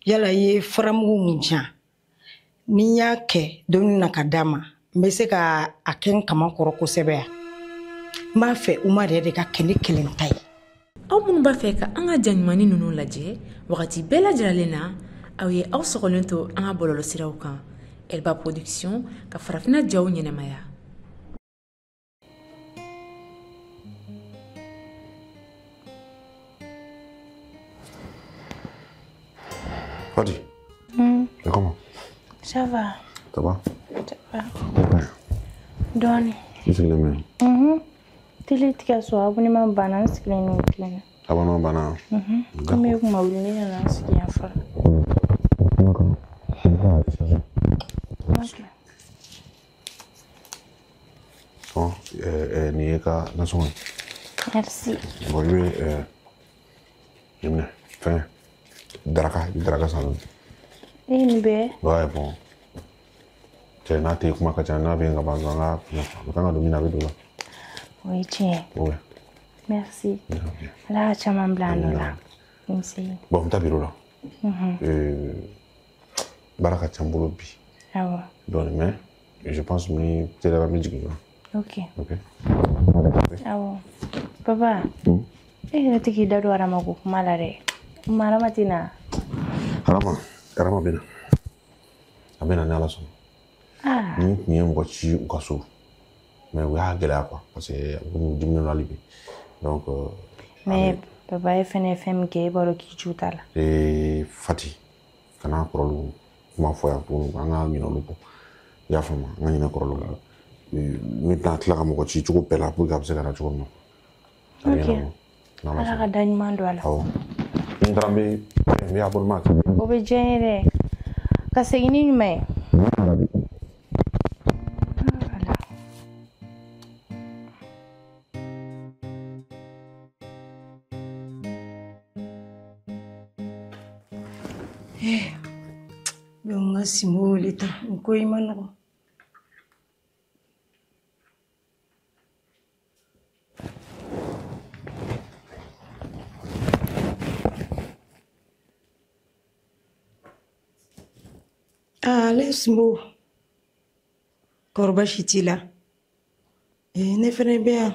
Yala i ye faramugu mun di yan, ni n y'a kɛ dumuni na ka d'a ma, n bɛ se ka a kɛ n kaman kɔrɔ kosɛbɛ yan. N b'a fɛ Umar yɛrɛ de ka kɛ ne kelen ta ye. Aw minnu b'a fɛ ka an ka ja ɲumannin ninnu lajɛ wagati bɛɛ lajɛlen na, aw ye aw sɔgɔlen to an ka bɔlɔlɔsiraw kan. Elba Production ka farafinna jaw ɲɛnamaya. Fadi. C'est comment? Ça va. Ça va? Ça va. Ouais. Dɔɔni. I sigilen bɛ? Télé tigɛ so abonnement banna, n sigilen n'o tile na. Abonnement banna? Komi e kun ma wuli, ne nana n sigi yan fɔlɔ. Ok. Bon, nin ye ka nasɔngɔ ye. Merci. Bon, i bɛ nin minɛ, fɛn, daraka, i bɛ daraka san. E ye nin bɛɛ? Ouais, bon. Cɛ n'a tɛ kuma ka ca, n'a bɛ yen ka ban dɔrɔn, an ka a kan ka don min na, a bɛ don o la. O ye tiɲɛ ye. Ouais. Merci. Ala ka caman bila a nɔ la. Nse. Bon, n bɛ taa bureau la. Baara ka ca n bolo bi. Awɔ. Dɔɔni, mais je pense ni teliya n bɛ jigin joona. Ok. Ok. Awɔ. Papa. E yɛrɛ tɛ k'i da don Arama ko kuma la dɛ. Arama tɛ na. Arama bɛ na. A bɛ na ni Ala sɔnna. Ni tun ye mɔgɔ ci u ka so. Mais u y'a gɛlɛya quoi, parce que a bɛ komi u diminen don hali bi. Donc. Mais papa e fɛnɛ ye fɛn min kɛ, e b'a dɔn k'i jo t'a la. Ee Fati, kana kɔrɔlu kuma fɔ yan tuguni, an ka ɲinɛ olu kɔ. I y'a faamu, an ka ɲinɛ kɔrɔlu kɔ. Ne tɛna tila ka mɔgɔ ci cogo bɛɛ la pour que a bɛ se ka na cogo min na. Ok. Ala ka da ɲuman don a la. Awɔ. Ni n taara n bɛ abonnement kɛ. O bɛ diya n ye dɛ. Ka segin ni ɲuman ye. N ka Sinbo wele tan, nin ko in ma nɔgɔn. Ale Sinbo, kɔrɔ baasi t'i la? Ne fɛnɛ bɛ yan.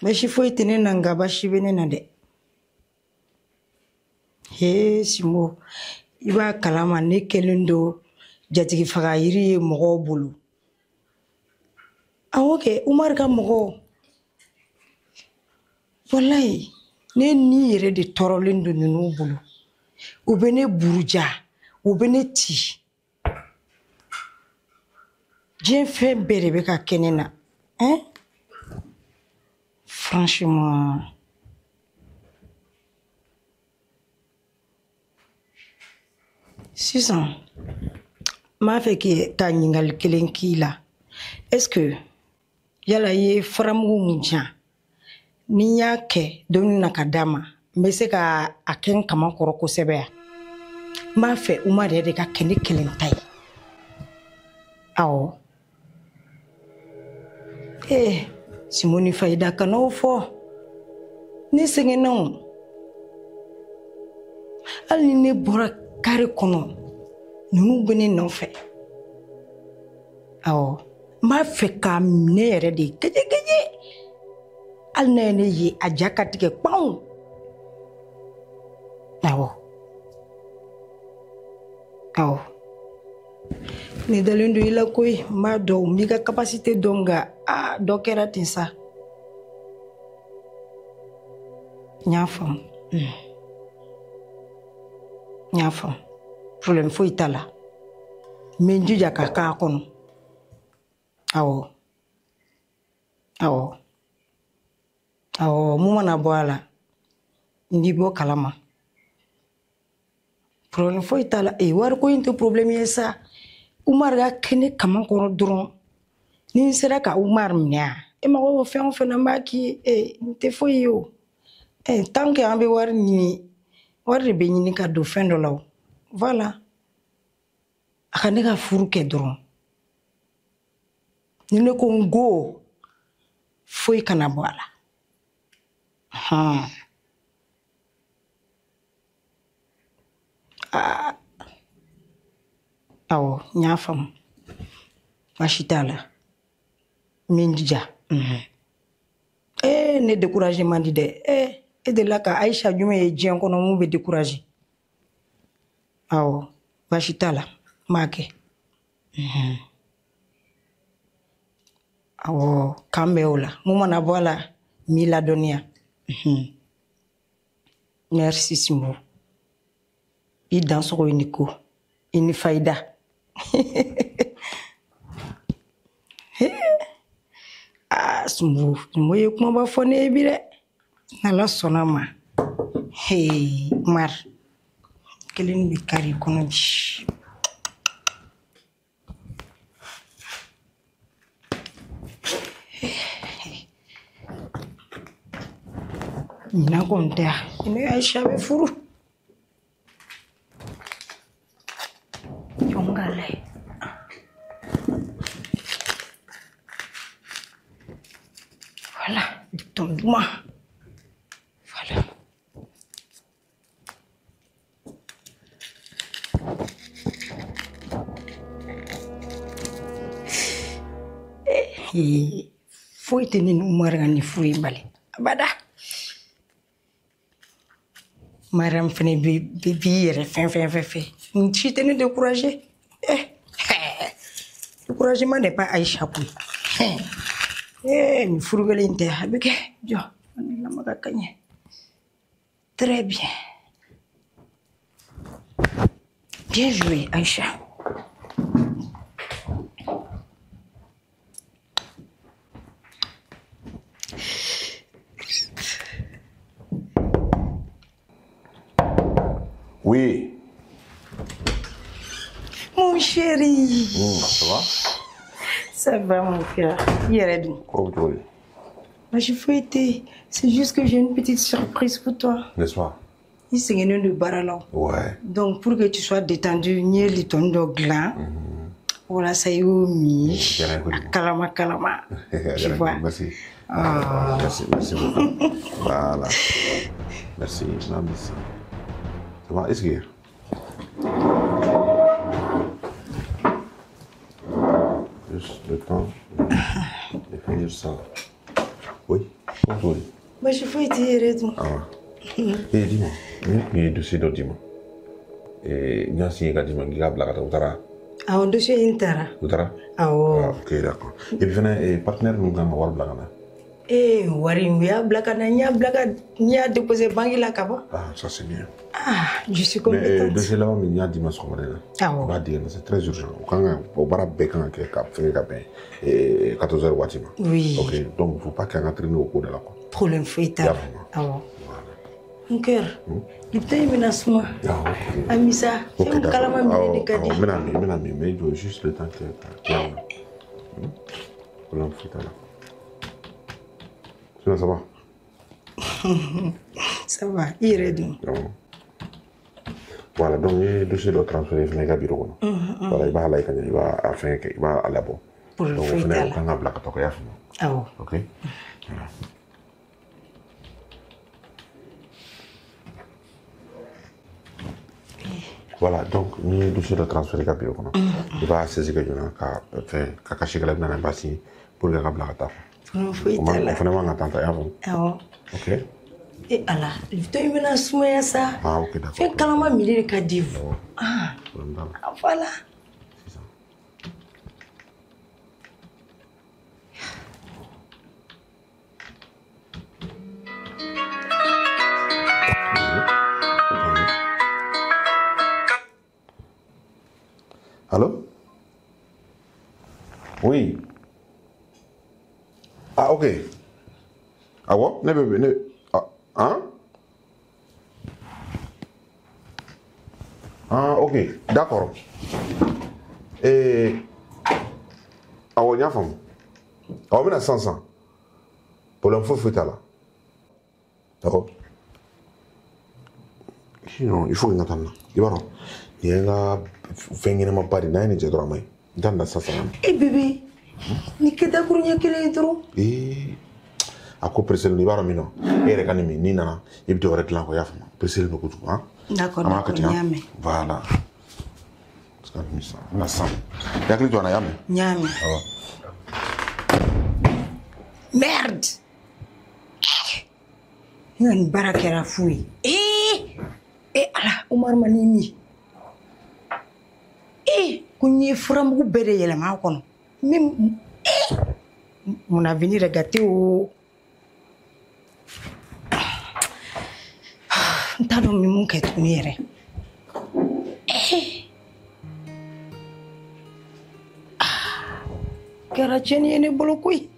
Baasi foyi tɛ ne na, nka baasi bɛ ne na dɛ. He Sinbo, i b'a kalama ne kɛlen don jatigi faga yiri ye mɔgɔw bolo. Awɔ kɛ, Umaru ka mɔgɔw. Walayi, ne ni yɛrɛ de tɔɔrɔlen don ninnu bolo. U bɛ ne buruja, u bɛ ne ci. Diɲɛ fɛn bɛɛ de bɛ ka kɛ ne na. Hein? Franchement. Sisan, n b'a fɛ ka ɲininkali kelen k'i la. Est-ce que yala i ye faramugu mun di yan, ni n y'a kɛ dumuni na ka d'a ma, n bɛ se ka a kɛ n kaman kɔrɔ kosɛbɛ yan? N b'a fɛ Umar yɛrɛ de ka kɛ ne kelen ta ye. Awɔ. Sinbo ni Fayida, kana o fɔ. Ne sɛgɛnna o. Hali ni ne bɔra kare kɔnɔ, ninnu bɛ ne nɔfɛ. Awɔ, n b'a fɛ k'a minɛ yɛrɛ de gɛjɛgɛjɛ. Hali n'a ye ne ye, a ja ka tigɛ kpanw. Awɔ. Awɔ. Ne dalen don i la koyi, n b'a dɔn, n b'i ka capacité dɔn, nka dɔ kɛra ten sa. N y'a faamu. N y'a faamu. Problème foyi t'a la. N bɛ n jija ka k'a kɔnɔ. Awɔ. Awɔ. Awɔ, mun mana bɔ a la, n b'i bɔ kalama. Problème foyi t'a la. Wariko in tɛ problème ye sa. Umar ka kɛ ne kaman kɔrɔ dɔrɔn. Ni n sera ka Umar minɛ yan, e mago bɛ fɛn o fɛn na, n b'a k'i ye. N tɛ foyi ye o. Tant que an bɛ wari ɲini, wari de bɛ ɲini ka don fɛn dɔ la o. Voilà. A ka ne ka furu kɛ dɔrɔn. Ni ne ko n go, foyi kana bɔ a la. Ah, awɔ, n y'a faamu. Baasi t'a la. N bɛ n jija. Eh, ne découragé man di dɛ. Eh, e delila ka Aïcha jumɛn ye diɲɛ kɔnɔ mun bɛ découragé? Awɔ, baasi t'a la. N b'a kɛ. Awɔ, k'an bɛn o la. Mun mana bɔ a la, n b'i ladɔnniya. Merci Simbo. I dansogo i ni ko. I ni fayida. Ah, Simbo, Simbo ye kumaba fɔ ne ye bi dɛ. N'Ala sɔnna ma. Hey, Umar. Kelen bɛ kari kɔnɔ bi. Ɲinan kɔni tɛ yan. Ne Aïcha bɛ furu. Jɔn k'a lajɛ. Voilà, dicton duman. Voilà. Foyi tɛ ne ni Umar ka nin furu in bali. Abada. Mariam fɛnɛ b'i yɛrɛ fɛn fɛn fɛn fɛn. Nin si tɛ ne découragé. Eh, découragement n'est pas Aïcha koyi. Eh, nin furu kelen in tɛ, a bɛ kɛ. Jɔ, an lamaga ka ɲɛ. Très bien. Bien joué, Aïcha. Oui. Mon chéri. Ça va? Ça va, mon cœur. Quoi, vous Moi, j'ai fouetté. C'est juste que j'ai une petite surprise pour toi. N'est-ce pas? Il s'est de Baralon. Ouais. Donc, pour que tu sois détendu, ni les tonnes de gland. Voilà, ça y est, mi. Kalama, kalama. Tu vois? Merci. Ah. Merci, merci beaucoup. Voilà. Merci, merci. Ça va, est-ce que... Juste le temps de finir ça. Oui, bonjour. Moi, je faut être Ah. Eh, dis-moi, il y a un dossier d'autre, dis-moi. Et il y a un signe qui dit qu'il y a un blague. Ah, un dossier intara. Outara? Ah, oh. Ok, d'accord. Et puis, le partenaire nous a un blague. Eh, wari, il y a un blague, il y a un blague, il y a déposé banque là, là. Ah, ça c'est bien. Ah, je suis compétente. Mais dossier là, il y a dimanche, Ah, oh. C'est très urgent. Au bar, et 14h, oui. Ok, donc il ne faut pas qu'il y ait un traîne au cours de la quoi. Problème fouettard. Ah, bon. Mon cœur, le petit menace moi. Ah, ok. Amisa, ok, d'accord. Mais il juste le temps que. Problème fouettard. Sinon, ça va? Ça va, il est donc. Voilà, donc le dossier doit transférer dans le bureau. Voilà, il va aller, il va faire, il va aller là-bas. Donc, on va faire un Ok? Voilà. Voilà, donc, le dossier doit transférer dans le bureau. Il va saisir que je vais faire cacher que la pour le blague. On Ah, ok. Et Allah, le menace ça. Ah, ok, d'accord. Fais kalama mille de. Ah, voilà. C'est ça. Allô? Oui. Ah, ok. Ah, ouais? Ne bébé, ne. Ah, hein? Ah, ok. D'accord. Et. Ah, ouais, il y a une femme. Ah, on a 500. Pour l'info, il faut là. D'accord? Sinon, il faut que j'attende. Il va. Il y a un peu de. Eh bébé, ni keda kurunya kelen dɔrɔn. Ee, A ko pressé i b'a dɔn min nɔ e yɛrɛ ka nin min n'i nana i bɛ dɔ wɛrɛ dilan quoi i y'a faamu pressé don kojugu han. D'accord, d'accord, n y'a mɛn. Voilà. N na sisan i hakili to a la i y'a mɛn. N y'a mɛn. Awɔ. Merde! Ne ka nin baara kɛra fu ye. Ee Ala, Umaru ma n'i min. Ko n ye furamugu bɛɛ de yɛlɛma a kɔnɔ. Min mon avenir est gâté o. N t'a dɔn n bɛ mun kɛ tuguni yɛrɛ. Kɛra tiɲɛni ye ne bolo koyi.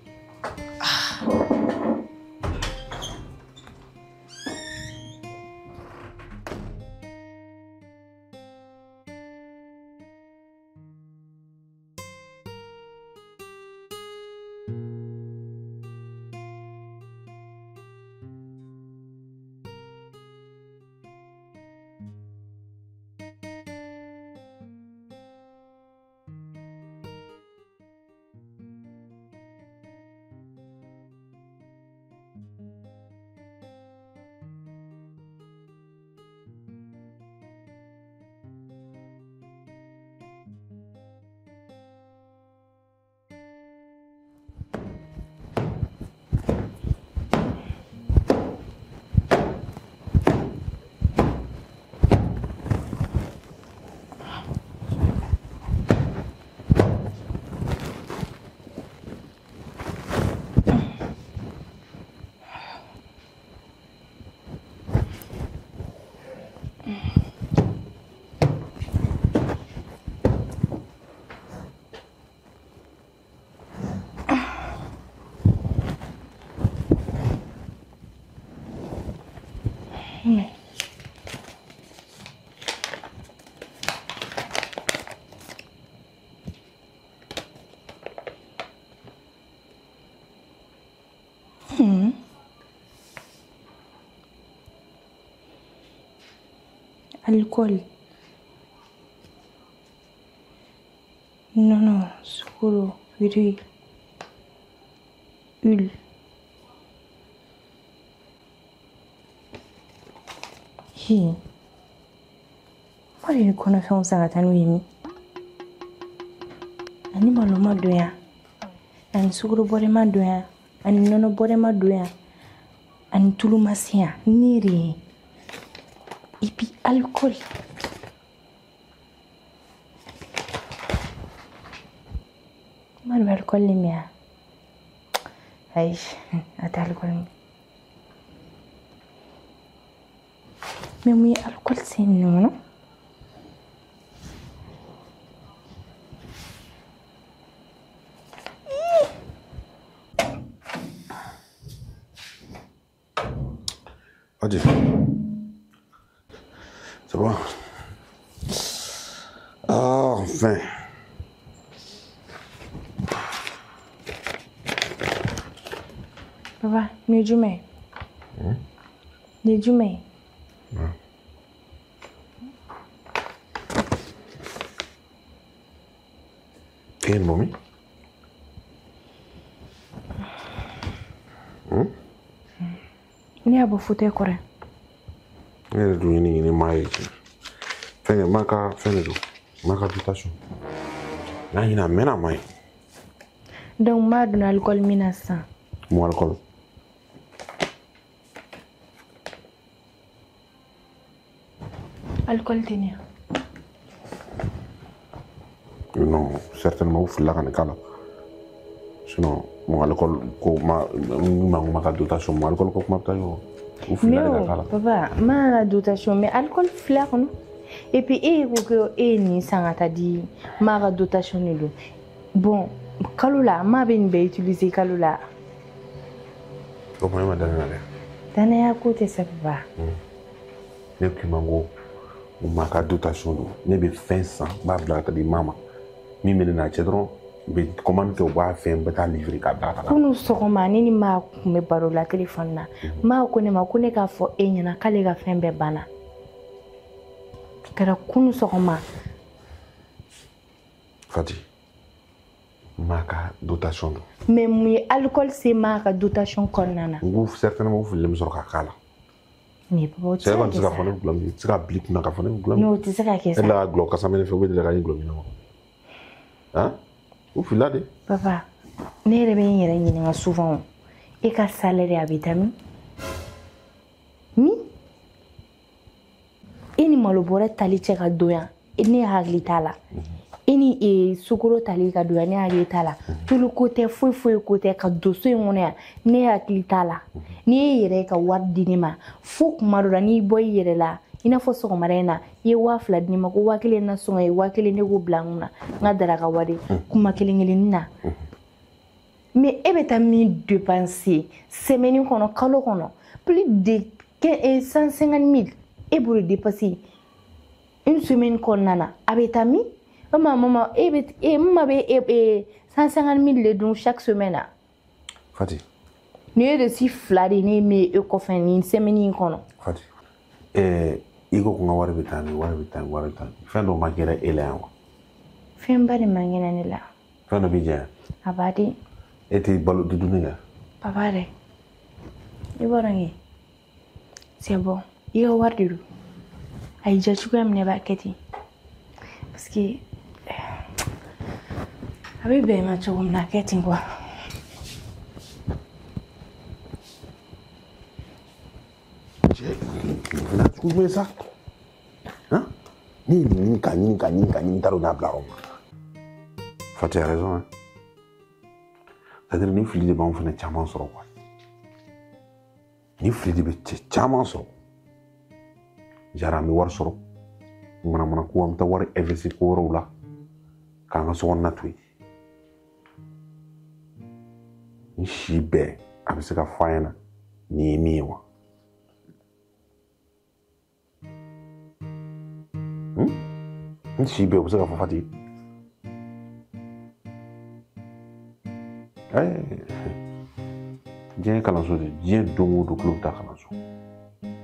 Alcool. Nɔnɔ, sukaro, wiri, huile. Hi. Mɔgɔ de ye kɔnɔfɛnw san ka taa n'u ye min? Ani malo ma don yan, ani sukaro bɔrɛ ma don yan, ani nɔnɔ bɔrɛ ma don yan, ani tulu ma se yan, ne rien. Et puis alcool. Moi, l'alcool est bien. Aïe, attends, l'alcool. Mais moi, l'alcool, c'est non, non? Adieu. C'est bon. Ah, enfin. Papa, ni jumɛn? Ni jumɛn? E ye nin bɔ min? Ne y'a bɔ fauteuil kɔrɔ. Ne yɛrɛ dun ye ne ɲini maa ye tiɲɛ. Fɛnkɛ ma ka fɛn de don. Ma ka dotation. N'a ɲini a mɛnna a ma ye. Donc n b'a dɔn alcool min na sisan. Mun alcool? Alcool tɛ ne yan. Non, certainement u filila ka nin k'a la. Sinon mon alcool ko ma ma ka dotation mon alcool ko kuma bɛ taa yɔrɔ. Mais oh, papa, ma dotation, mais alcool fila kɔnɔ. Et puis e ko ko e ye nin san ka taa di ma ka dotation de don. Bon, kalo la, ma bɛ nin bɛɛ utiliser kalo la. O kuma e ma da ne la dɛ. Danaya ko tɛ sa papa. Ne k'i ma ko ma ka dotation don. Ne bɛ fɛn san, n b'a bila ka taa di ma ma. Min bɛ ne n'a cɛ dɔrɔn, u bɛ commande kɛ u b'a fɛn bɛɛ taa livrer k'a bila ka na. Kunu sɔgɔma ne ni maa tun bɛ baro la téléphone na. Maa ko ne ma ko ne k'a fɔ e ɲɛna k'ale ka fɛn bɛɛ banna. Kɛra kunu sɔgɔma. Fati, Maa ka dotation don. Mais mun ye alcool se maa ka dotation kɔnɔna na? N ko certainement u fililen bɛ sɔrɔ ka k'a la. Mais papa, o tɛ se ka kɛ sa. Cɛ kɔni tɛ se ka fɔ ne bɛ gulɔ min, i tɛ se ka bila i kunna k'a fɔ ne bɛ gulɔ min. Non, o tɛ se ka kɛ sa. E la ka gulɔ kasa mɛnɛ fɛ, u bɛ deli ka ye gulɔ min na wa? Han? U filila de. Papa, ne yɛrɛ bɛ n yɛrɛ ɲininka souvent. E ka salaire a bɛ taa min? Min? E ni malo bɔrɛ tali cɛ ka don yan, ne hakili t'a la. E ni sukaro tali ka don yan, ne hakili t'a la. Tulu ko tɛ, foyi foyi ko tɛ, ka don so in kɔnɔ yan, ne hakili t'a la. N'i ye yɛrɛ ka wari di ne ma, fo kuma dɔ la n'i bɔ i yɛrɛ la, i n'a fɔ sɔgɔmada in na, i ye 2000 di ne ma, ko 1000 na sɔngɔ ye, 1000 ne k'o bila n kunna, n ka daraka wari, kuma kelen kelennin na. Mais e bɛ taa min dépenser semaine kɔnɔ, kalo kɔnɔ, plus de 150 000 e b'o de dépenser une semaine kɔnɔna na, a bɛ taa min? O ma mama, e bɛ e ma bɛ e 150 000 de dun chaque semaine na. Fati. Nin ye reçu 2 de ne ye e kɔfɛ nin semaine in kɔnɔ. Fati. I ko ko n ka wari bɛ taa min, wari bɛ taa min, wari bɛ taa min. Fɛn dɔ ma kɛra e la yan wa? Fɛnba de man kɛnɛ ne la. Fɛn dɔ b'i jɛ yan? A b'a di. E tɛ balo tɛ dumuni kɛ? Papa dɛ, i b'a dɔn kɛ, c'est bon, i ka wari de don. A y'i diya cogoya min na i b'a kɛ ten. Parce que a bɛ bɛn i ma cogo min na, a kɛ ten quoi. Cɛ, na cogo jumɛn sa? Han? Ne ye nin ɲini k'a ɲini k'a ɲini k'a ɲini, n t'a dɔn n y'a bila yɔrɔ min na. Fati a raison, hein? C'est-à-dire ni fili de b'anw fana caman sɔrɔ quoi. Ni fili de bɛ cɛ caman sɔrɔ. Jara an bɛ wari sɔrɔ, manamana ko an bɛ taa wari investir ko wɛrɛw la k'an ka sokɔnɔna to yen. Ni si bɛɛ a bɛ se ka fɔ an ɲɛna nin ye min ye wa? Ni si bɛɛ o bɛ se ka fɔ Fati. Diɲɛ ye kalanso de ye, diɲɛ don o don tulo bɛ taa kalanso.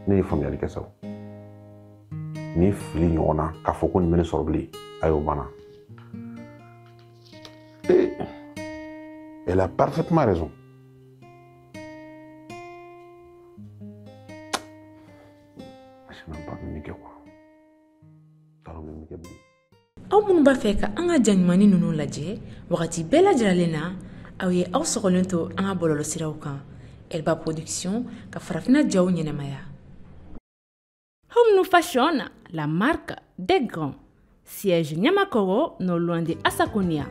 Ne ye faamuyali kɛ sa o. Ni fili ɲɔgɔnna k'a fɔ ko nin bɛ ne sɔrɔ bilen, ayi o banna. Elle a parfaitement raison. Je sais même pas min kɛ quoi. T'a dɔn min kɛ bilen. Aw minnu b'a fɛ ka an ka ja ɲumanni ninnu lajɛ wagati bɛɛ lajɛlen na, aw ye aw sɔgɔlen to an ka bɔlɔlɔsiraw kan. Elba Production ka farafinna jaw ɲɛnamaya. Home Fashion, la marque des grands. Siège Nyamakoro, non loin de Assakonia.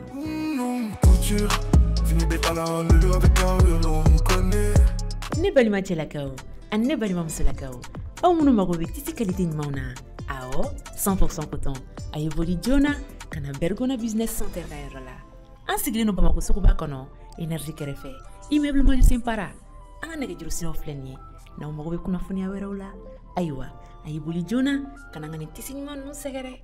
Ne balima cɛlakaw ani ne balima musolakaw, aw minnu mago bɛ tisi qualité ɲumanw na, awɔ 100% coton, a ye boli joona ka na Bergona Business Center ka yɔrɔ la. An sigilen don Bamakɔ suguba kɔnɔ, énergie kɛrɛfɛ, immeuble Maju Senpara. An ka nɛgɛjuru siraw filɛ nin ye, n'aw mago bɛ kunnafoniya wɛrɛw la, ayiwa a ye boli joona ka na an ka nin tisi ɲuman ninnu sɛgɛrɛ.